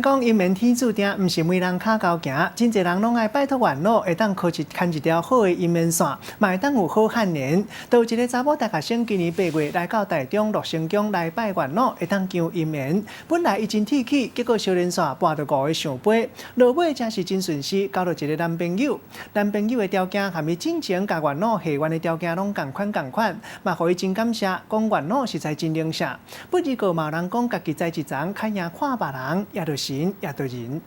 講姻緣天注定，毋是每人跤厚行，真濟人攏愛拜託月老，會當靠一牽一條好的姻緣線，嘛會當有好漢緣。就有一个查某大學生今年8月來到台中樂成宮來拜月老，會當求姻緣。本來伊真鐵齒，結果相連紲跋著五个聖杯，落尾真是真順勢，交著一个男朋友。男朋友的條件和伊進前共月老許願的條件攏仝款仝款，嘛予伊真感謝，講月老實在真靈聖。不過嘛有人講家己栽一層，較贏看別人，也著神也著人。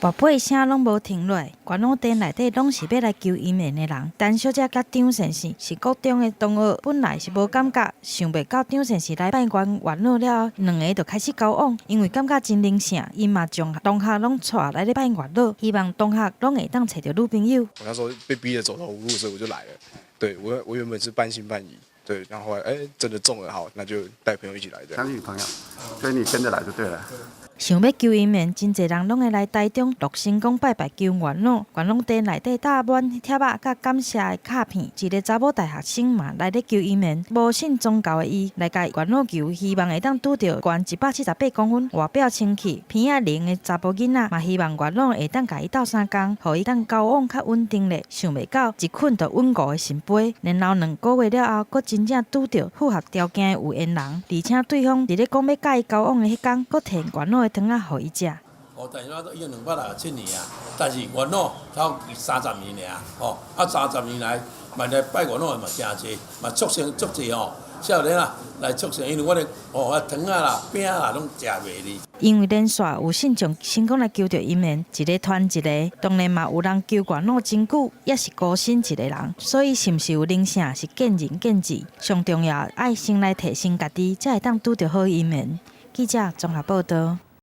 跋杯聲攏無停落，月老殿內底攏是欲來求姻緣的人。陳小姐佮張先生是國中的同學，本來是無感覺，想袂到張先生來拜願月老了後，兩个就開始交往。因為感覺真靈聖，𪜶嘛將同學攏帶來咧拜月老，希望同學攏會當揣著女朋友。我那時候被逼得走投無路，所以我就來了。對，我原本是半信半疑，對，然後後來真的中了，好，那就帶朋友一起來。相信朋友，所以你跟着來就對了。想欲求姻緣，真濟人攏會來台中樂成宮拜拜求月老。月老殿內底貼滿貼仔佮感謝的卡片。一个查某大學生嘛來咧求姻緣，無信宗教的伊來共月老求，希望會當拄著懸178公分、外表清氣、鼻仔靈的查埔囡仔，嘛希望月老會當共伊鬥相共，予伊當交往較穩定咧。想袂到一睏就穩五个聖杯，然後2個月了後，閣真正拄著符合條件的有緣人，而且對方佇咧講欲佮伊交往的彼工，閣提月老的糖仔予伊食。哦，但是我都已經267年啊，但是月老頭30年爾，吼，啊三十年來，嘛來拜月老的嘛誠濟，嘛促成足濟吼，少年啊來促成，因為我的哦啊糖仔啦、餅啦攏食袂膩。因為連續有信眾成功來求著姻緣，一個傳一個，當然嘛有人求月老真久，也是孤身一個人，所以是毋是有靈性是見仁見智。上重要愛先來提升家己，才會當拄著好姻緣。記者綜合報導。